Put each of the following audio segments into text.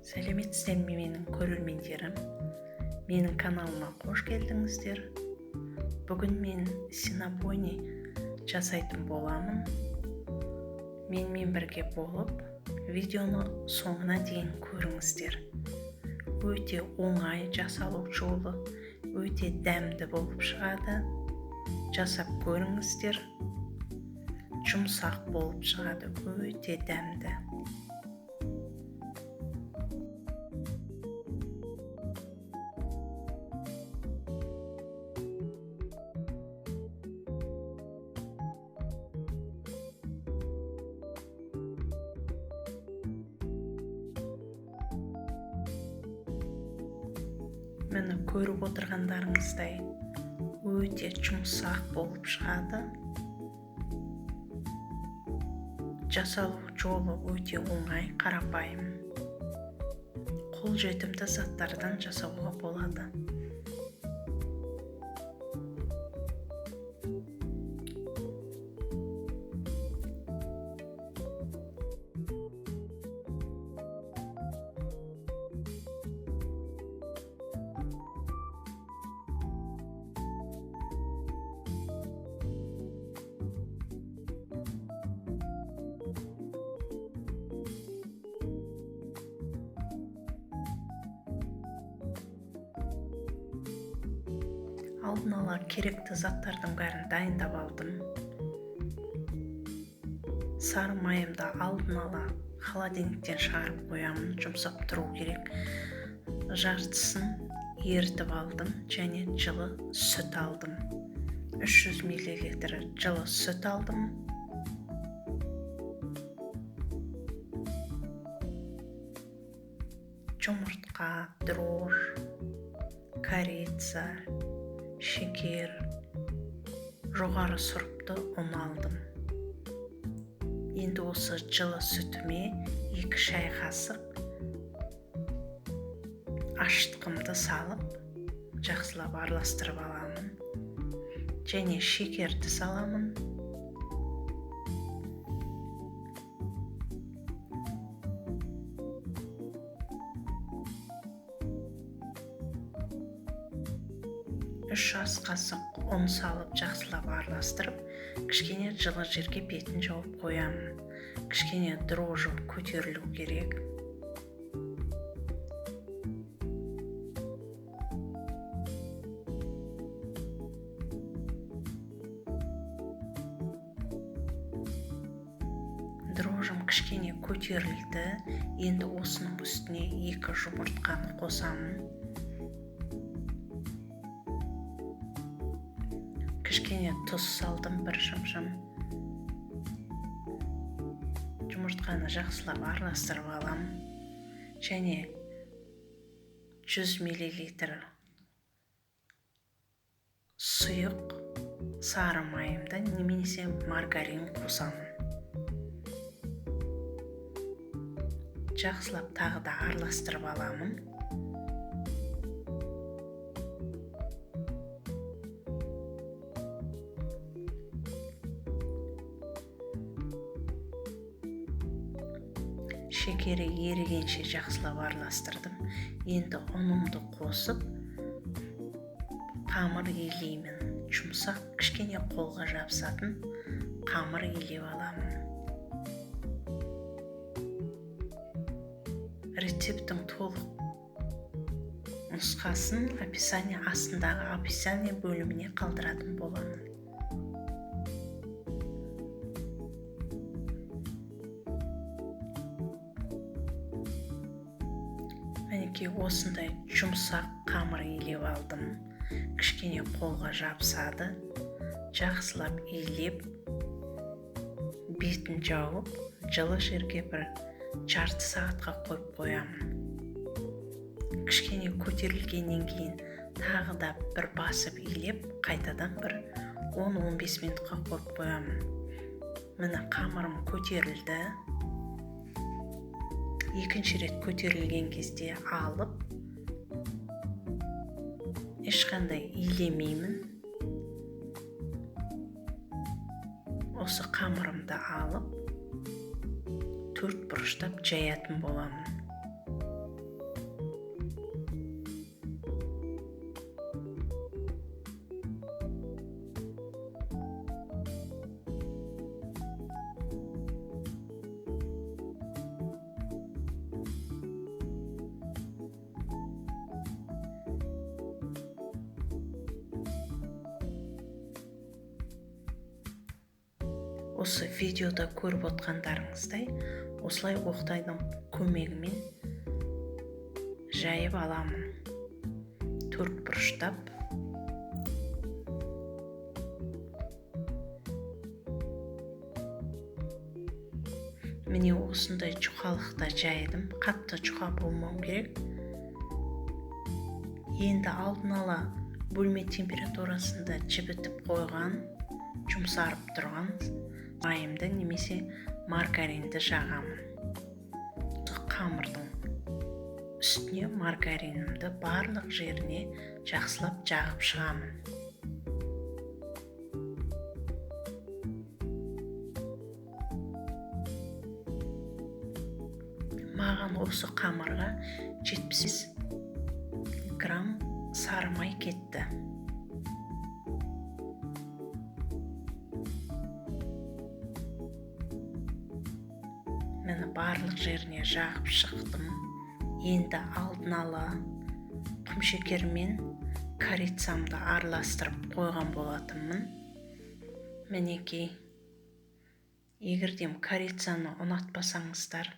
Сәлеметсіздер ме, менің көрермендерім! Менің каналыма қош келдіңіздер. Бүгін мен синабони жасайтын боламын. Менімен бірге болып, видеоны соңына дейін көріңіздер. Өте оңай жасалу жолы, өте дәмді болып шығады. Жасап көріңіздер. Жұмсақ болып шығады, өте дәмді. Міне, көріп отырғандарыңыздай өте жұмсақ болып шығады. Жасалу жолы өте оңай, қарапайым. Қолжетімді заттардан жасауға болады. Алдын ала керекті заттардың бәрін дайындап алдым. Сары майымды алдын ала холодильниктен шығарып қоямын, жұмсап тұру керек. Жартысын ерітіп алдым және жылы сүт алдым. 300 миллилитр жылы сүт алдым. Жұмыртқа, дрожж, корица, шекер, жоғары сұрыпты ұн алдым. Енді осы жылы сүтіме 2 шай қасық ашытқымды салып, жақсылап араластырып аламын. Және шекерді саламын. Үш ас қасық ұн салып, жақсылап араластырып, кішкене жылы жерге бетін жауып қоямын. Кішкене дрожжи көтерілу керек. Дрожжым кішкене көтерілді. Енді осының үстіне 2 жұмыртқаны қосамын. Кішкене тұз салдым, бір шымшым. Жұмыртқаны жақсылап араластырып алам. Және 100 миллилитр сұйық сары майымды немесе маргарин қосамын. Жақсылап тағы да араластырып аламын. Шекері ерігенше жақсылап араластырдым. Енді ұнымды қосып, қамыр илеймін. Жұмсақ, кішкене қолға жабысатын қамыр илеп аламын. Рецепттің толық нұсқасын описание астындағы описание бөліміне қалдыратын боламын. Мінекей, осындай жұмсақ қамыр илеп алдым. Кішкене қолға жабысады. Жақсылап илеп, бетін жауып, жылы жерге бір жарты сағатқа қойып қоямын. Кішкене көтерілгеннен кейін тағы да бір басып илеп, қайтадан бір 10-15 минутқа қойып қоямын. Міне, қамырым көтерілді. Екінші рет көтерілген кезде алып, ешқандай илемеймін. Осы қамырымды алып, 4 бұрыштап жаятын боламын. Осы видеода көріп отқандарыңыздай, осылай оқтайдың көмегімен жайып аламын. Төрт бұрыштап. Міне осындай жұқалықта жайдым. Қатты жұқа болмау керек. Енді алдын ала бөлме температурасында жібітіп қойған, жұмсарып тұрған майымды немесе маргаринді жағамын. Қамырдың үстіне маргаринімді барлық жеріне жақсылап жағып шығамын. Маған осы қамырға 70 грамм сары май кетті. Міне барлық жеріне жағып шықтым. Енді алдын ала құмшекер мен корицамды араластырып қойған болатынмын. Мінекей, егер де корицаны ұнатпасаңыздар,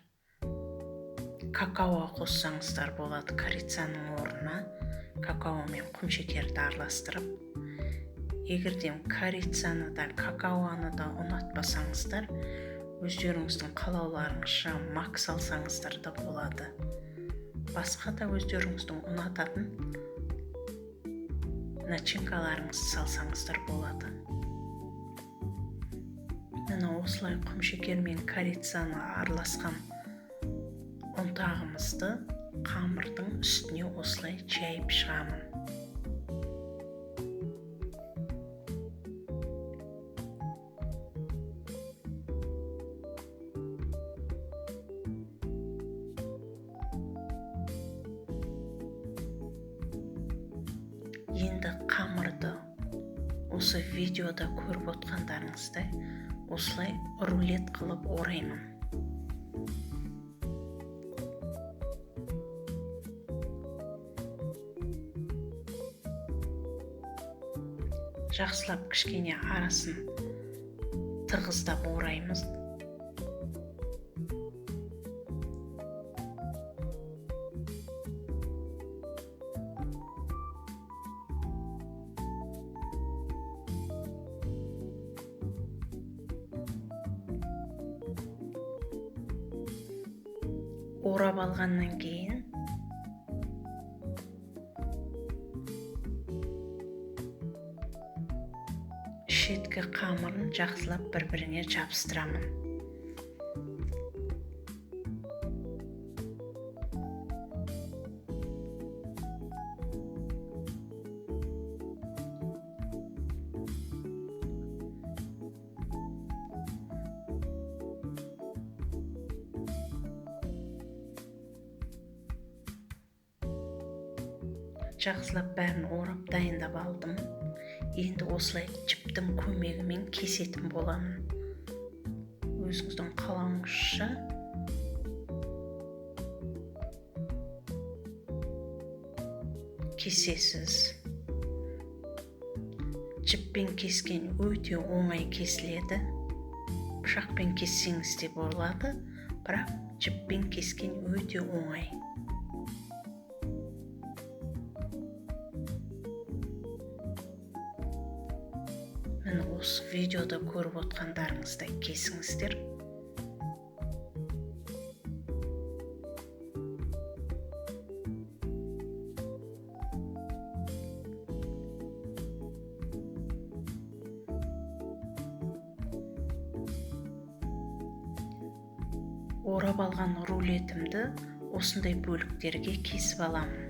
какао қоссаңыздар болады. Корицаның орнына какао мен құмшекерді араластырып. Егер де корицаны да, какаоны да ұнатпасаңыздар, өздеріңіздің қалауларыңызша мак салсаңыздар да болады. Басқа да өздеріңіздің ұнататын начинкаларыңызды салсаңыздар болады. Міне осылай құмшекер мен корицаны араласқан ұнтағымызды қамырдың үстіне осылай жайып шығамын. Енді қамырды осы видеода көріп отқандарыңыздай осылай рулет қылып ораймын. Жақсылап кішкене арасын тығыздап ораймыз. Орап алғаннан кейін шеткі қамырын жақсылап бір-біріне жабыстырамын. Жақсылап бәрін орап дайындап алдым. Енді осылай жіптің көмегімен кесетін боламын. Өзіңіздің қалауыңызша кесесіз. Жіппен кескен өте оңай кесіледі. Пышақпен кессеңіз де болады, бірақ жіппен кескен өте оңай. Міне осы видеода көріп отқандарыңыздай кесіңіздер. Орап алған рулетімді осындай бөліктерге кесіп аламын.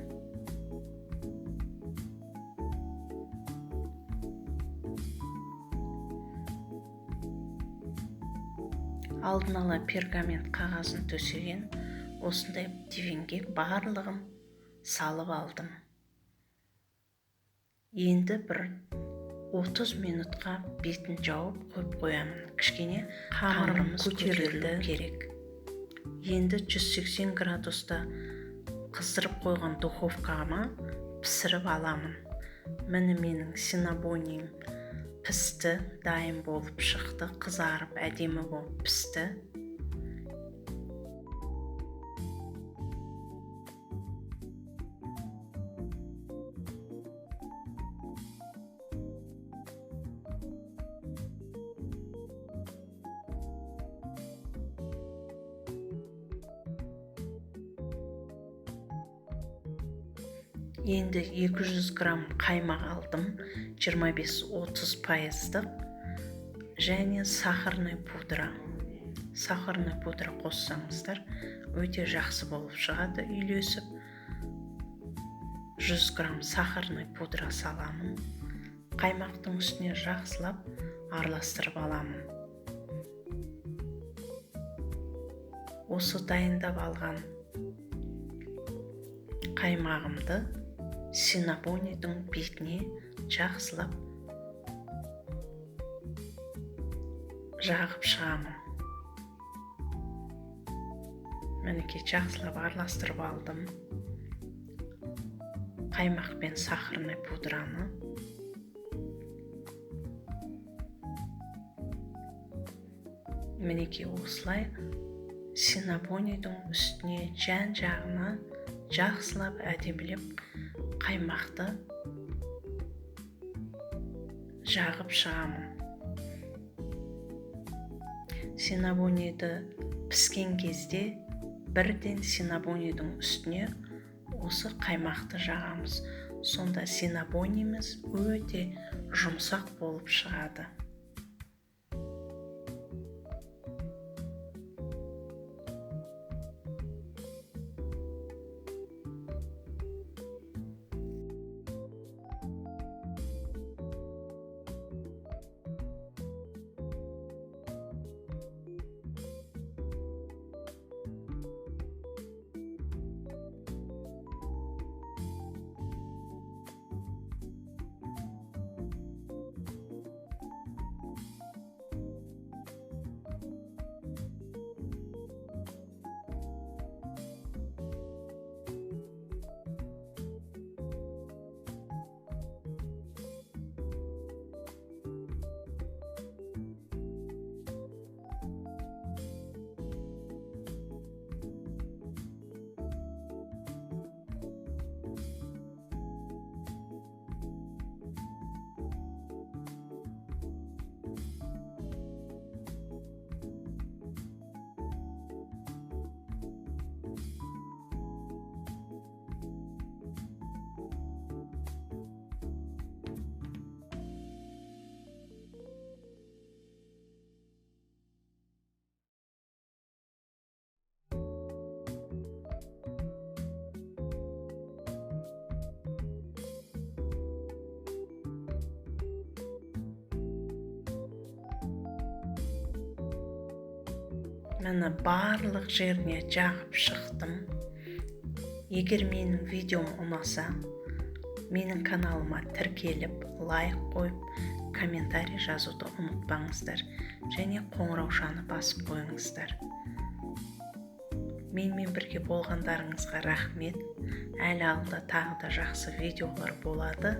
Алдын ала пергамент қағазын төсеген осындай дивенге барлығын салып алдым. Енді бір 30 минутқа бетін жауып қойып қоямын. Кішкене қамырымыз көтерілу керек. Енді 180 градуста қыздырып қойған духовкама пісіріп аламын. Міне менің синабониім Пісті, дайын болып шықты, қызарып әдемі болып пісті. Енді 200 грамм қаймақ алдым, 25-30% және сахарный пудра. Сахарный пудра қоссаңыздар өте жақсы болып шығады үйлесіп. 100 грамм сахарный пудра саламын. Қаймақтың үстіне жақсылап араластырып аламын. Осы дайындап алған қаймағымды синабонидің бетіне жақсылап жағып шығамын. Мінекей жақсылап араластырып алдым қаймақ пен сахарный пудраны. Мінекей осылай синабонидің үстіне жан-жағына жақсылап әдемілеп қаймақты жағып шығамын. Синабониді піскен кезде бірден синабонидің үстіне осы қаймақты жағамыз. Сонда синабониміз өте жұмсақ болып шығады. Міне барлық жеріне жағып шықтым. Егер менің видеом ұнаса, менің каналыма тіркеліп, лайк қойып, комментарий жазуды ұмытпаңыздар және қоңыраушаны басып қойыңыздар. Менімен бірге болғандарыңызға рахмет. Әлі алда тағы да жақсы видеолар болады.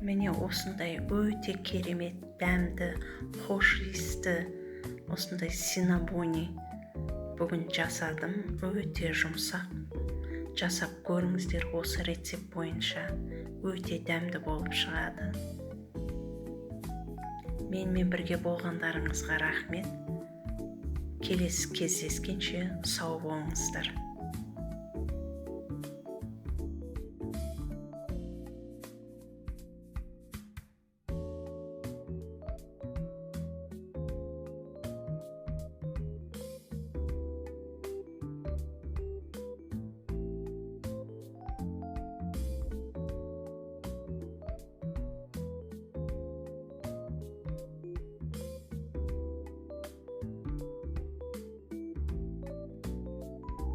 Міне осындай өте керемет дәмді, хош иісті осындай синабони бүгін жасадым. Өте жұмсақ. Жасап көріңіздер осы рецепт бойынша. Өте дәмді болып шығады. Менімен бірге болғандарыңызға рахмет. Келесі кездескенше сау болыңыздар.